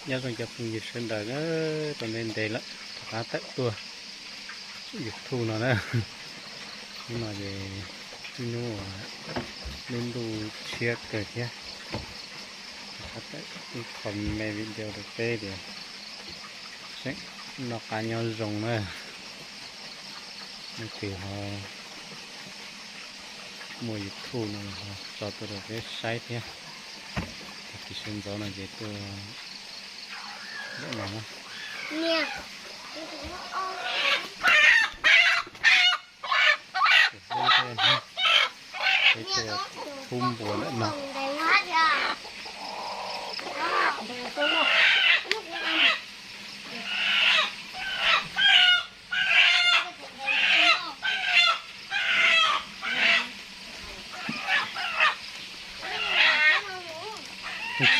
Nyob zoo cov phooj ywg sawv daws na, tau ntev ntev lawm rov qab tawm tuaj YouTube no na. Hnub no ces ib hnub lub ntuj tshiab kawg thiab. Rov qab tawm ib qho me video rau peb tias tseem noj qab nyob zoo na. Leej twg ho muaj YouTube no los ho tso tuaj rau peb saib thiab. Tag kis sawv ntxov no ces tuaj ntawm no na. Peb tuaj khub npua ntawm no.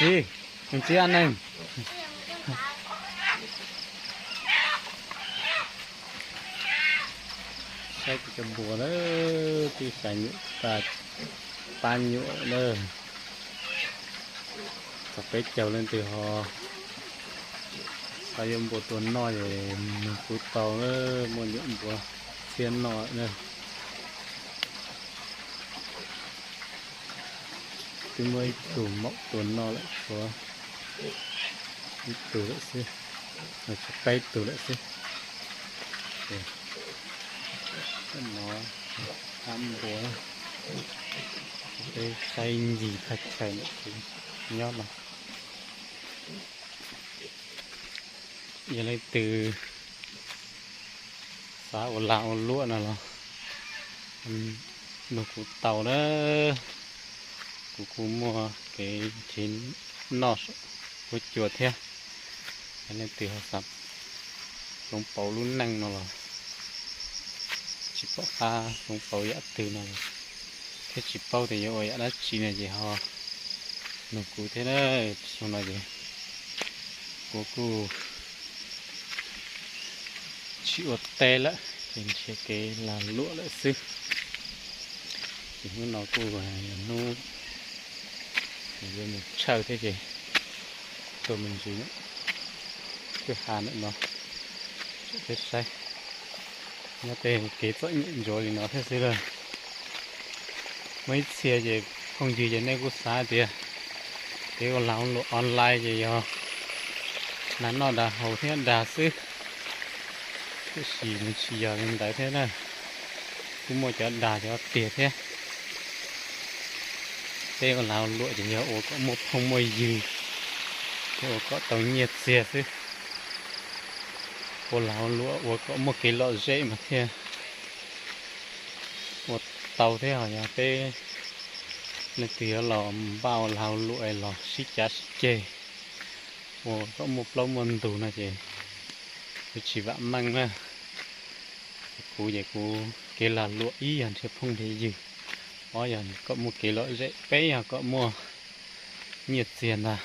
Txiv, txiv An Neeg. Saib kuv cov npua na, twb xya nyuam tas pab nyuam na. Txog peb caug leej twg ho xav yuav npua tua noj es nug kuv tau na, muaj nyuam npua txhiab noj na. Twb muaj ib tug maum tua noj lawm, tshuav ib tug lawm xwb, tshuav peb tug lawm xwb. No, ab npua, peb saib ncig thaj chaw ntawm kuv nyob no. Yog leej twg xav ua lag ua luam no los nug kuv tau na. Kuv kuj muaj kev nrhiav noj huab cua thiab. Yog leej twg ho xav hloov pauv lub neej no los tsis pom qab hloov pauv yam twg no los thiab tsis paub tias yuav ua yam dab tsi no ces ho nug kuv thiab na. Xyoo no ces kuv kuj tsis ua teb lawm ces nrhiav kev lag luam lawm xwb. Ces hnub no kuj yog hnub yuav mus tshawj thiab ces tuaj me ntsis kwj ha ntawm no, peb saib nyob tej kev txom nyem ntsuav li no thiab xwb lawm. Muaj ib txhia ces phooj ywg ces nej kuj xav tias kev ua lag luam online ces yog dag noj dag haus thiab dag xwb, tiam sis nws tsis yog li ntawd thiab na. Kuj muaj cov dag cov tiag thiab. Peb ua lag luam ces yog ua kom muaj phooj muaj ywg thiab ua kom tau nyiaj txiag xwb. Ua lag luam ua kom muaj kev lom zem mas thiaj ua tau thiab. Ho yog peb leej twg yuav los npaj ua lag luam los sib cav sib ceg ua kom muaj plaub muaj ntug no ces yuav tsis vam meej na. Kuv ces kuv kev lag luam ib yog nrhiav phooj nrhiav ywg, ob yog kom muaj kev lom zem, peb yog kom muaj nyiaj txiag ntag.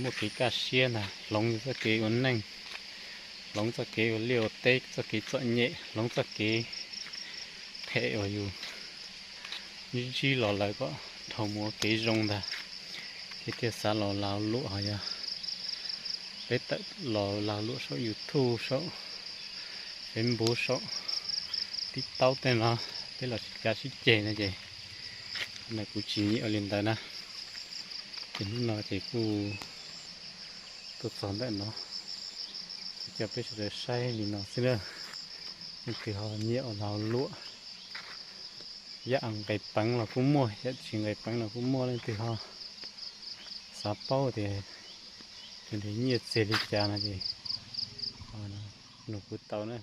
Muaj kev kaj siab ntag, hloov yus txoj kev ua neej, hloov txoj kev ua liaj ua teb, txoj kev txom nyem, hloov txoj kev phem uas yus ntsib ntsib los lawm kom dhau mus ua kev zoo ntag. Thiaj thiaj xav los lag luam, ho yog peb tawm los lag luam saum YouTube, saum Facebook, saum TikTok tej no, peb los sib cav sib ceg no ces, no kuv tsis nyiam ua li ntawd na. Ces hnub no ces kuj tuaj txog ntawm no, kuv coj peb sawv daws saib li no xwb na. Leej twg ho nyiam ua lag luam, yam nqis peev los kuj muaj, yam tsis nqis peev los kuj muaj. Leej twg ho xav paub tias nyiaj txiag li cas no ces nug kuv tau na.